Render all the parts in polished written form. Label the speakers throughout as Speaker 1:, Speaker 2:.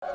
Speaker 1: Kuti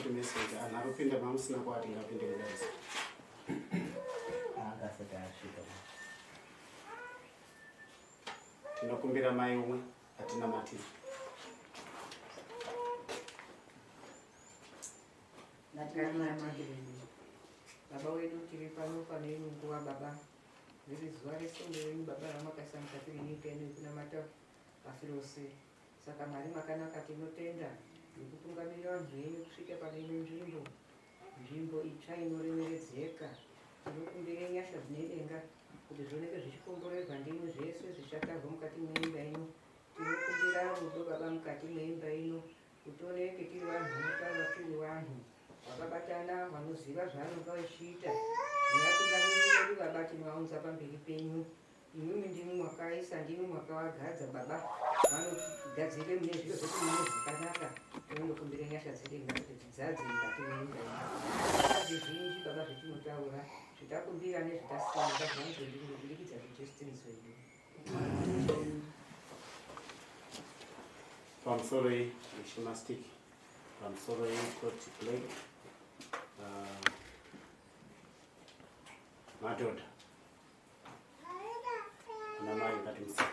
Speaker 1: message anhu arikupinda mamusina kwati ngapinde mudaiso.
Speaker 2: Akasati asvika.
Speaker 1: Tinokumbira mai umwe atinamatire.
Speaker 3: Ngatinamate. Baba wedu tiri pano pane ino nguva baba. Riri zuva resondo renyu baba ramakaisa mukati menyika ino yekunamata pasi rose. Saka Mwari makanaka tinotenda nekutungamirira vanhu venyu kusvika pane ino nzvimbo. Nzvimbo itsva inoremeredzeka. Tinokumbira nyasha dzine denga kuti zvioneke zvichikomborerwa ndimwi zvese zvichatarwa mukati meimba ino. Tinokumbira rudo baba mukati meimba ino kuti tioneke tiri vanhu vanotaura tiri vanhu vakabatana vanoziva zvavanonga vachiita. Nevatungamiriri vedu baba tinovaunza pamberi penyu. Imwimwi ndimwi mwakaisa, ndimwi mwakavagadza baba, vanogadzire mune zviro zvese mune zvakanaka. Tinokumbira nyasha dzedenga kuti dzidzadze mukati meimba ino. Zvizhinji baba zvetinotaura, zvetakumbira nezvetasinga zvanzwe ndimwi kubudikidza ndiJesu Tenzi wedu.
Speaker 1: Pamusoro iyi Ishe Mastic, pamusoro iyi Court Clerk, madhodha ana mai ngatimusana.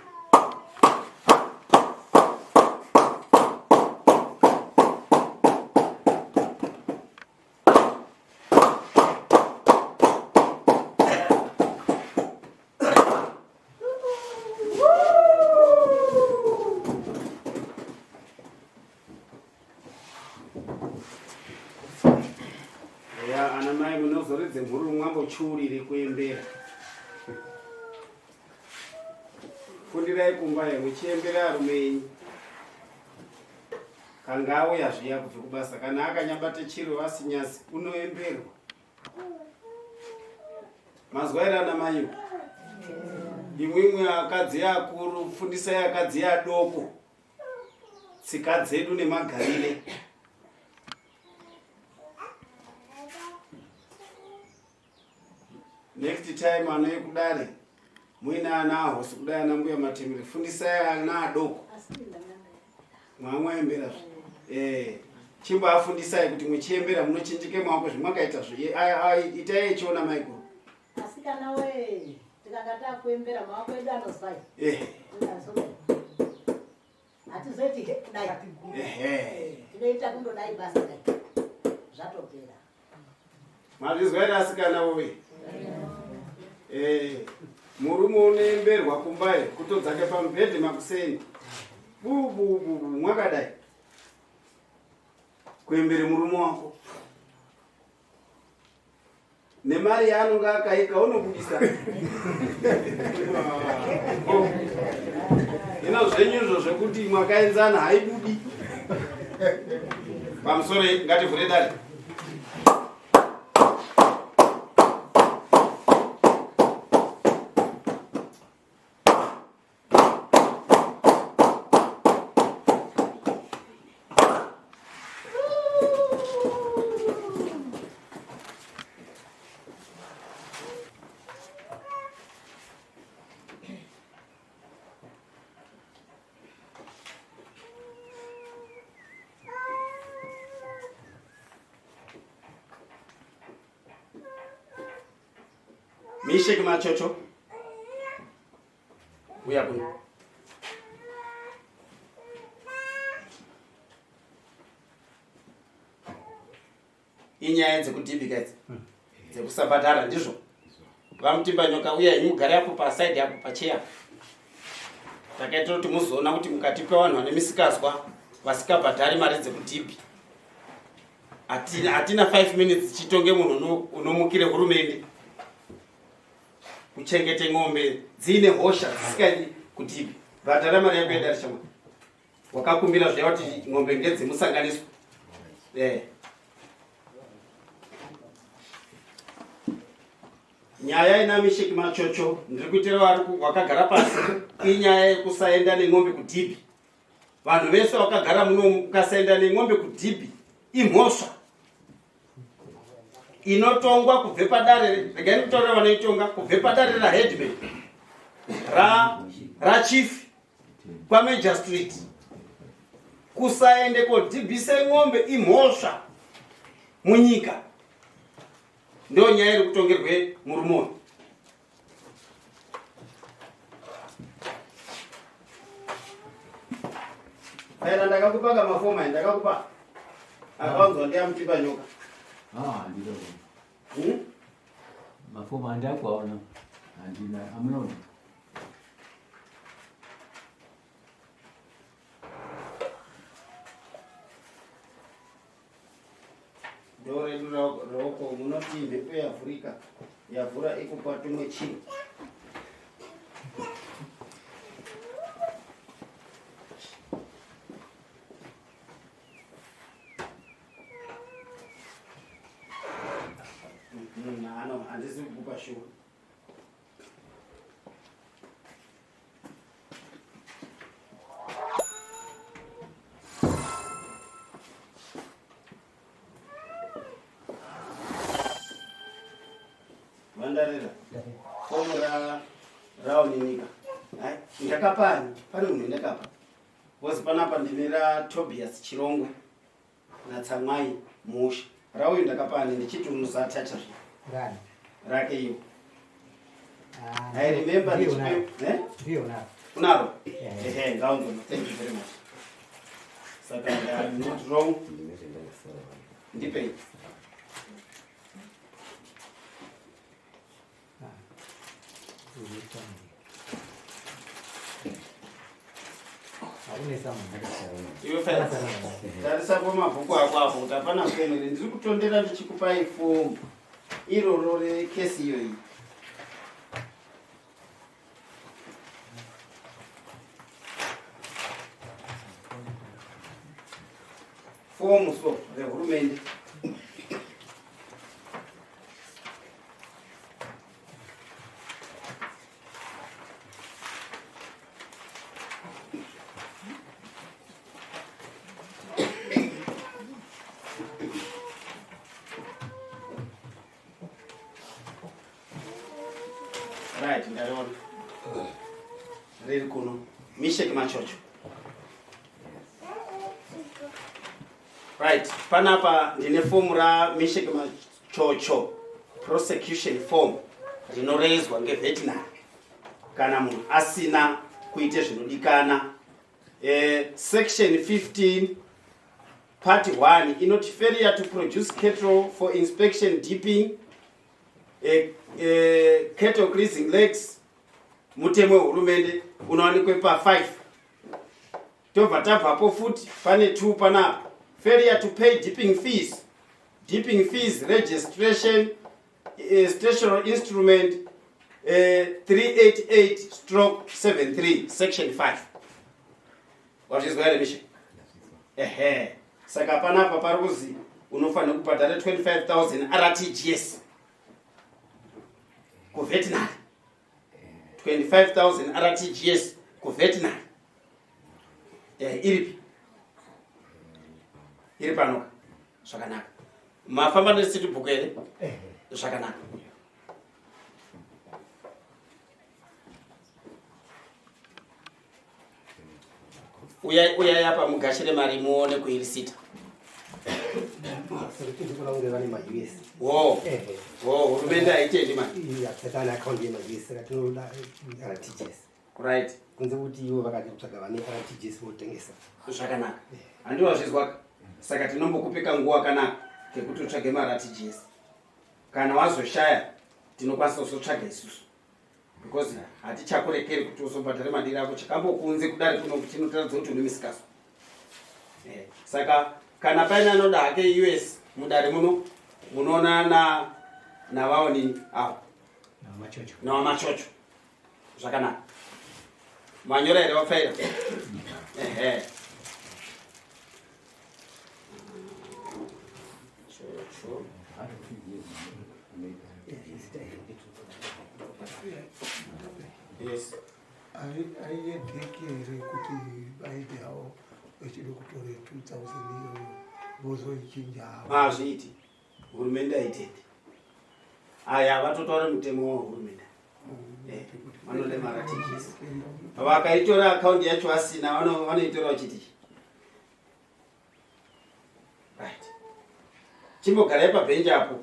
Speaker 1: Ya ana mai munozoridze mhururu mwambochiurire kuembera. Fundirai kumba ye muchiembera arume enyu. Kanga auya zviya kubve kubasa kana akanyabata chiro asinyazi unoemberwa. Mazwa here ana mai? Imwimwi akadzi akuru fundisai akadzi adoko tsika dzedu nemagarire. Next time anouye kudare muine ana ahosi kudai ana mbuya matemere fundisai ana adoko mwamwaembera zve chimboafundisai kuti muchiembera munochinjike maoko zvimwakaita zve itai echiona maiguru.
Speaker 4: Asikana we tikanga takuembera maoko edu anozwai. Hatizoiti he kudai. Tinoita kundodai basa dai. Zvatopera.
Speaker 1: Mazvizwa here asikana woye? Murume unoemberwa kumba here kutodzake pamubhedhi makuseni. Bubububu mwakadai. Kuembere murume wako. Nemari yaanonga akaika unobudisa. Hino zvenyu izvo zvekuti mwakaenzana haibudi. Pamusoro ngativhure dare. Mishek Machocho. Uya kuno. Inyaya dzekudhibhika idzi. Dzekusabhadhara ndizvo. Vamutimba nyoka uya mugare apo paside apo pacheya. Takaita kuti muzoona kuti mukati pevanhu vane misikazwa vasikabhadhari mari dzekudhibhi. Hatina 5 minutes chitonge munhu unomukire hurumende kuchengete ng'ombe dziine hosha dzisikaidi kudhibhi. Bhadhara mari yako yedare shamwari. Wakakumbira zviya kuti ng'ombe ngedzemusanganiswa. Eh. Nyaya ina Misheki Machocho ndiri kuitira wakagara pasi inyaya yekusaenda nen'ombe kudhibhi. Vanhu vese vakagara muno ukasaenda nen'ombe kudhibhi imhosva inotongwa kubve padare. Regai ndikutaurira vanoitonga kubve padare raheadman rachief kwamajor street. Kusaende kodhibhise ng'ombe imhosva munyika. Ndo nyaya iri kutongerwe murume uyu. Faira ndakakupa kamafoma aya ndakakupa. Akaunzwa ndiyamutipa nyoka.
Speaker 2: Ah, ndiro. Mafoma andakuaona. Handina, amunaona.
Speaker 1: Door redu roko munoti mhepo yavhurika yavhura ikupa tumwe chii. Ano handisi kukupa shuwa. Vandarira fomu ra raoninika ndakapani pane munhu ndakapa because panapa ndine ra Tobias Chirongwe naTsamwai Musha rauyu ndakapani ndichiti unosatacha zve rake iyo.
Speaker 3: Ah,
Speaker 1: I remember
Speaker 3: ndiyo
Speaker 1: ndichipe-
Speaker 3: unaro.
Speaker 1: Eh?
Speaker 3: Ndiyo unaro.
Speaker 1: Unaro?
Speaker 3: Yeah.
Speaker 1: Ehe, ngaunzwa. Thank you very much. Saka I'm not wrong. Ndipei. Iwe Fela, tarisa pamabhuku ako apo kuti hapana fomu here. Ndiri kutondera ndichikupai fomu iroro rekesi iyoyi. Fomu so rehurumende. Right, ndariona riri kuno Mishek Machocho. Right, panapa ndine fomu ra Mishek Machocho prosecution form rinorezwa ngevetinary kana munhu asina kuite zvinodikana. Section 15 part 1 inoti failure to produce cattle for inspection dipping, cattle grazing legs, mutemo wehurumende unowanikwe pa 5. Tobva tabvapo futi pane 2 panapa, failure to pay dipping fees, dipping fees registration, stational instrument 388 stroke 73 section 5. Wazvizwa here Misha? Ehe, saka panapa pari kuzi unofanira kubhadhara 25,000 RTGS kuveterinary. 25,000 RTGS kuveterinary. Iripi? Iri panoka. Zvakanaka. Mafamba nereceipt book here? Zvakanaka. Uyai apa mugashire mari muone kuirisita.
Speaker 5: Sekuti kunge vane maUS.
Speaker 1: Wo. Wo, hurumende haitendi mani.
Speaker 5: Iya, tisati ane account yemaUS saka tinoda RTGS.
Speaker 1: Right.
Speaker 5: Kunze kuti ivo vakati kutsvaga vane RTGS votengesa.
Speaker 1: Zvakanaka. Handiwa zvizwaka. Saka tinombokupe kanguva kanaka kekuti utsvage maRTGS. Kana wazoshaya tinokwanisa kuzotsvaga isusu. Because hatichakurekeri kuti uzobhadhare madiri ako chakambokunze kudare kuno chinotaridza kuti une misikaso. Eh, saka kana paine anoda hake US mudare muno munoona na navaoni avo navamachocho zvakanaka manyora here wapfaira ehe chocho yes
Speaker 6: Aiyendeki here kuti vaende havo vachida kutore 2000 iyoyo vozoichinja havo?
Speaker 1: Hazviiti, hurumende haitendi. Aya vatotaura mutemo wehurumende. Eh, vanoda maRTGS. Vakaitora akaundi yacho vasina vanoitora vachiti right. Chimbogarai pabhenji apo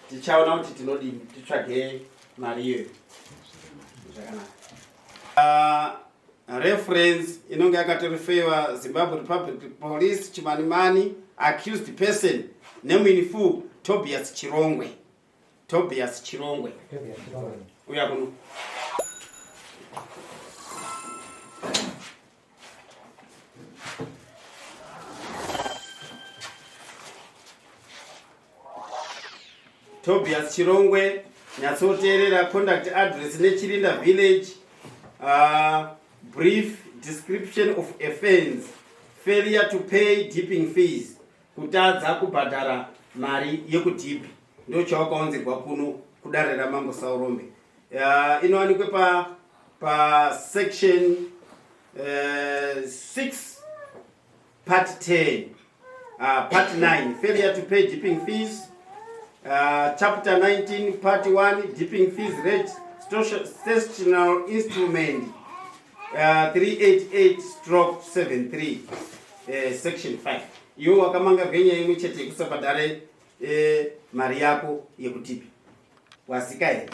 Speaker 1: tichaona kuti tinodini titsvage mari iyoyo zvakanaka. Reference inonge yakatorifewa Zimbabwe Republic Police Chimanimani, accused person name in full Tobias Chirongwe. Tobias Chirongwe. Uya kuno. Tobias Chirongwe, nyatsoteerera contact address neChirinda village. Brief description of offense: failure to pay dipping fees, kutadza kubhadhara mari yekudhibhi, ndo chawakaunzirwa kuno kudare raMambo Saurombe. Inowanikwe pa section 6 part 10, part 9, failure to pay dipping fees, chapter 19 part 1, dipping fees rate, stational instrument 388 stroke 73, section 5. Iwe wakamanga genya imwe chete yekusabhadhare mari yako yekutipi, wasika here?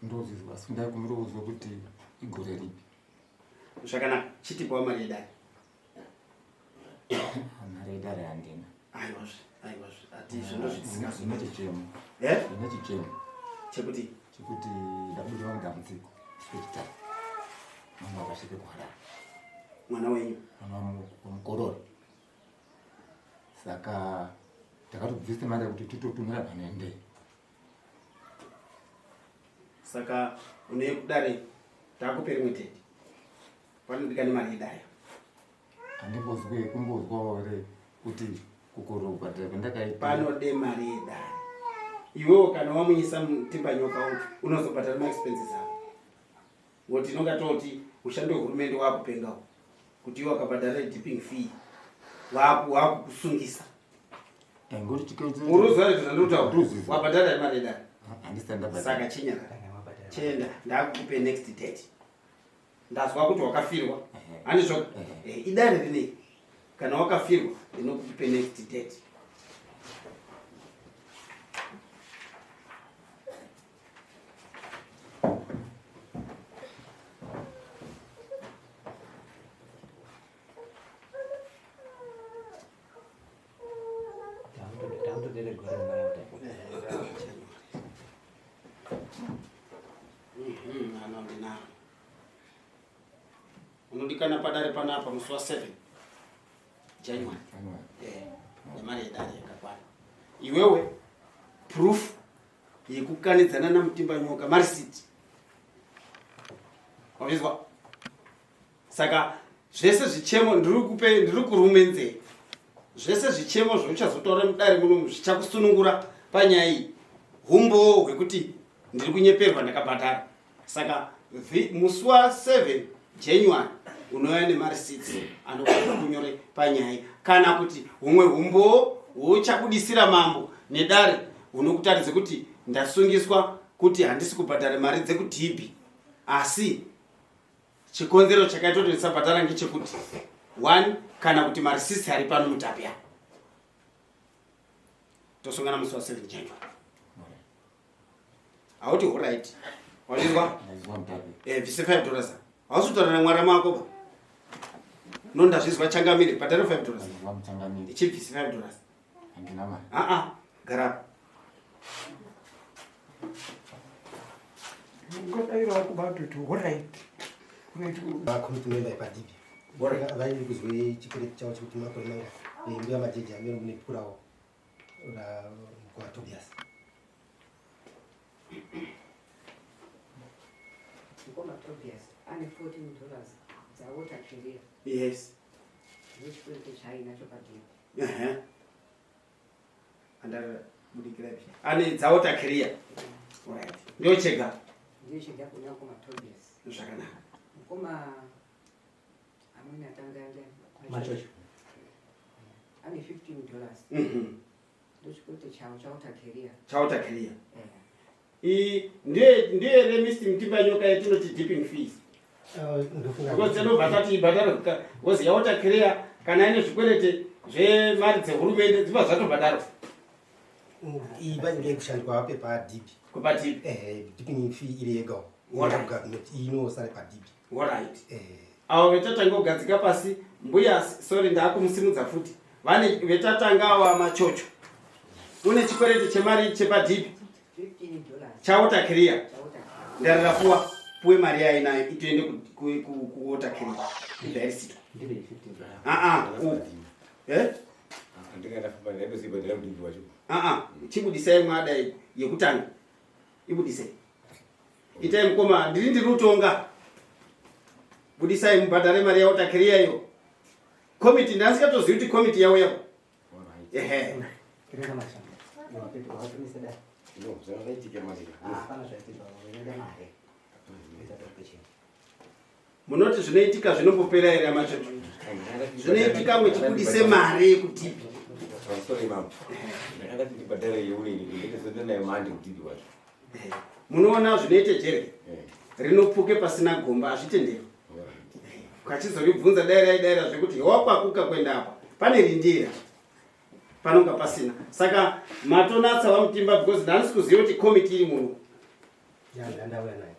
Speaker 7: Ndozvizwa, asi ndaikumbira kuzwa kuti igore ripi.
Speaker 1: Zvakanaka, chitipawo mari yedare.
Speaker 7: Mari yedare handina.
Speaker 1: Aiwazve, aiwazve, ati zvindozvitisikaso.
Speaker 7: Ine chichemo.
Speaker 1: Eh?
Speaker 7: Ine chichemo.
Speaker 1: Chekuti?
Speaker 7: Chekuti ndabudirwa mudambudziko chechitatu, mwana wakasvike kuHarare.
Speaker 1: Mwana wenyu?
Speaker 7: Mwana wamukororo. Saka takatobvisa mari yekuti titotumira panoendei.
Speaker 1: Saka une kudare takupe rimwe date, panodikani mari yedare.
Speaker 7: Handimbozwe kumbozwawo here kuti kukororo kubhadhara kwandakaita.
Speaker 1: Panode mari yedare. Iwewo kana wamuisa mutimbanyoka unozobhadhara maexpenses ako, ngoti tinonga toti mushandi wehurumende wakupengawo kuti iwe wakabhadhara dipping fee wakukusungisa.
Speaker 7: Ngoti
Speaker 1: Uruziva izvo zvandinotaura?
Speaker 7: Ndozvizwa.
Speaker 1: Wabhadhara here mari yedare?
Speaker 7: Handisati ndabhadhara.
Speaker 1: Saka chinyarara, chienda, ndakukupe next date. Ndazwa kuti wakafirwa, handizvo? Idare rinei, kana wakafirwa ndinokupe next date.
Speaker 2: Takutodere gore rinouya kudai.
Speaker 1: Ano ndinaro. Unodikana padare panapa musi wa7 January. Nemari yedare yakakwana. Iwewe proof yekukanidzana naMutimbanyoka, marisiti, wazvizwa? Saka zvese zvichemo ndiri kupe, ndiri kurume nzee, zvese zvichemo zvauchazotaura mudare munomu zvichakusunungura panyaya iyi, humbowo hwekuti ndiri kunyeperwa, ndakabhadhara. Saka musi wa7 January unouya nemarisits anokwanisa kunyore panyaya iyi, kana kuti humwe humbowo hwauchabudisira mambo nedare hunokutaridza kuti ndasungiswa kuti handisi kubhadhara mari dzekudhibhi, asi chikonzero chakaita kuti ndisabhadhara ngechekuti one, kana kuti marisisi ari pano mutapi apa. Tosongana musi wa 7 January. Hauti horait. Wazvizwa? Eh, bvise 5 dollars. Hausi kutaura namwari mako ba. No ndazvizwa changamire, bhadhara 5 dollars. Ichibvise 5 dollars.
Speaker 7: Handina mari.
Speaker 1: Ah ah, gara.
Speaker 6: Ungadairawo kubantu kuti horait.
Speaker 5: Committee member yepadhibi vairi kuzwe chikwereti chavo chekuti makore manga mbuya majeji amene mune purawo ra mukoma Tobias.
Speaker 3: Mukoma Tobias ane 14 dollars dzaWater Carrier.
Speaker 1: Yes.
Speaker 3: Nechikwereti chaainacho padhibi.
Speaker 1: Ehe. Andabudikira ipi? Ane dzaWater Carrier. Alright. Ndiyo chega.
Speaker 3: Ndiyo chega kuna mukoma Tobias.
Speaker 1: Zvakanaka.
Speaker 3: Mukoma amweni atanga ndiani?
Speaker 5: Machocho.
Speaker 3: Ane 15 dollars. Ndochikwereti chavo chaWater Carrier.
Speaker 1: ChaWater Carrier. I ndiye ndiye here Mr. Mutimba nyoka yetinoti dipping fees. Because tinobva tati ibhadharo because yaWater Carrier kana ine zvikwerete zvemari dzehurumende dzibva zvatobhadharwa.
Speaker 5: Iyi bazi ngekushandikwa vape padhibi.
Speaker 1: Kupadhibi.
Speaker 5: Eh, dipping fee iri yega.
Speaker 1: Alright.
Speaker 5: Government inosara padhibi.
Speaker 1: Alright.
Speaker 5: Eh.
Speaker 1: Avo vetatanga kugadzika pasi mbuya sorry ndakumusimudza futi. Vane vetatanga ava machocho. Une chikwereti chemari chepadhibi.
Speaker 3: 15 dollars.
Speaker 1: ChaWater Carrier.
Speaker 3: ChaWater.
Speaker 1: Ndarira puwa puwe mari yainayo itoende kuWater Carrier. Ibva yarisitwa. Ah ah. Eh? Ah ah. Chibudisai mwada yekutanga. Ibudisai. Itai mukoma ndiri ndiri kutonga. Budisai mubhadhare mari yaWater Carrier iyo. Committee ndasingatozivi kuti committee yauya. Ehe. Munoti zvinoitika zvinombopera here amachocho? Zvinoitika muchibudise mari yekudhipi. Munoona zvinoite jereke rinopuke pasina gomba hazvitenderwi. Ukachizoribvunza dairai daira zvekuti wakwakuka kuenda apa pane rindira panonga pasina. Saka matonatsa vaMutimba because ndandisi kuziva kuti komiti iri muno.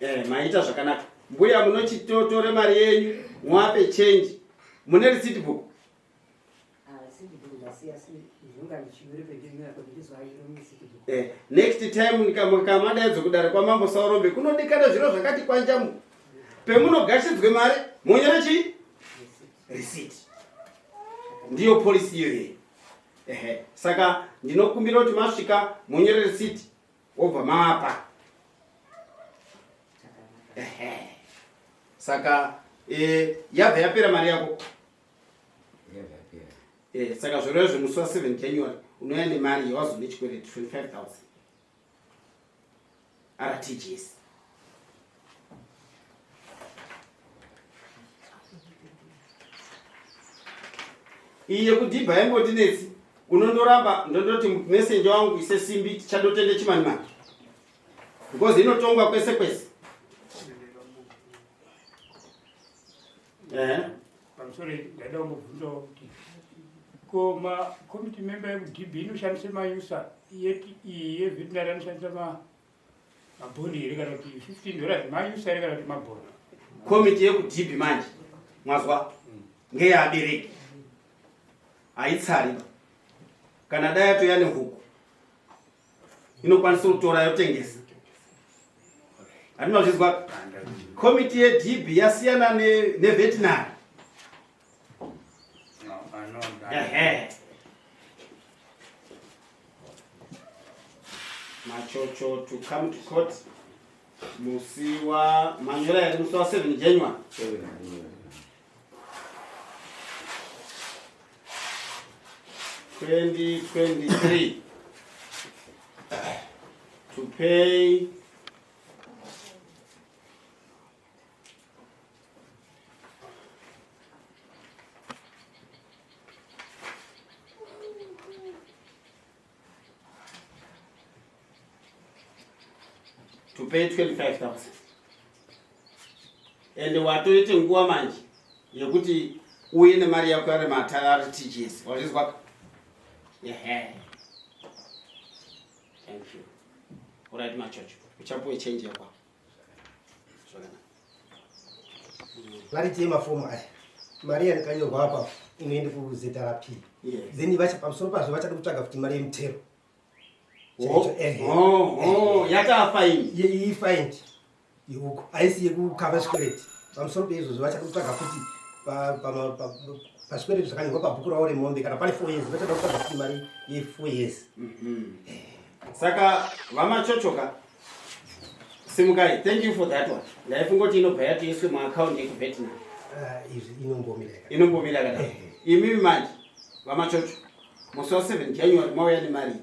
Speaker 1: Eh, maita zvakanaka. Mbuya munochitotore mari yenyu muape change. Mune receipt book? Eh, next time mukamadaidzo kudare kwamambo Saurombe kunodikana zviro zvakati kwanjamu. Pemunogashidzwe mari monyora chii? Receipt. Ndiyo policy iyoyo. Ehe. Saka ndinokumbira kuti masvika monyore receipt wobva mapa. Ehe. Saka eh, yabva yapera mari yako. Eh, saka zvoreva zvemusi wa 7 January unouya nemari yawazone chikwereti 25000 RTGS. Iyi yekudhibha yaimbondinetsi unondoramba ndondoti messenger wangu ise simbi tichadotende chimanimani because inotongwa kwese kwese. Eh.
Speaker 8: Pamusoro ndaida kumbobvunzawo kuti ko macommittee member yekudhibhi inoshandisa mayusa yeti iyi yeveterinary anoshandisa mabhondi here kana kuti 15 dollars mayusa here kana kuti mabhondi?
Speaker 1: Komiti yekudhibhi manje mwazwa ngeyeabereki haitsari kana dai yatoya nehuku inokwanisa kutora yotengesa. Handinozvizwa. Komiti yedhibhi yasiyana neveterinary. Ehe. Machocho to come to court musi wa manyora here musi wa 7 January. 2023 to pay to pay 25,000. And watoite nguva manje yekuti uye nemari yako yari matara RTGS. Wazvizwa? Ehe. Thank you. Alright Machocho. Uchapuwe change yako. Zvakanaka.
Speaker 5: Vari tiye mafomu aya. Mari yakanyorwa apa inoenda kuZRP.
Speaker 1: Yes.
Speaker 5: Then vacha pamusoro pazvo vachada kutsvaga kuti mari yemutero.
Speaker 1: Oh,
Speaker 5: Ehe.
Speaker 1: oh, yatava faini.
Speaker 5: Iyi faini yeuko haisi yekukava zvikwereti. Pamusoro peizvozvo vachada kutsvaga kuti pazvikwereti zvakanyorwa pabhuku ravo remombe kana pane 4 years vachada kutsvaga kuti mari ye4 years.
Speaker 1: Saka vaMachochoka simukai. Thank you for that one. Ndaifunga kuti inobva yati iswe muaccount yekuveterinary.
Speaker 5: Ah, izvi inombomira yakadai.
Speaker 1: Inombomira yakadai. Imimi manje vaMachocho musi wa7 January mauya nemari iyi.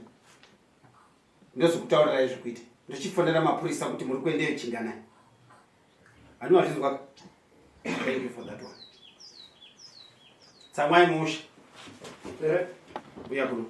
Speaker 1: Ndozokutaurirai zvekuita. Ndochifonera mapurisa kuti muri kuendeyo chinganai. Handiti mazvinzwa? Thank you for that one. Tsamwai musha. Uya kuno.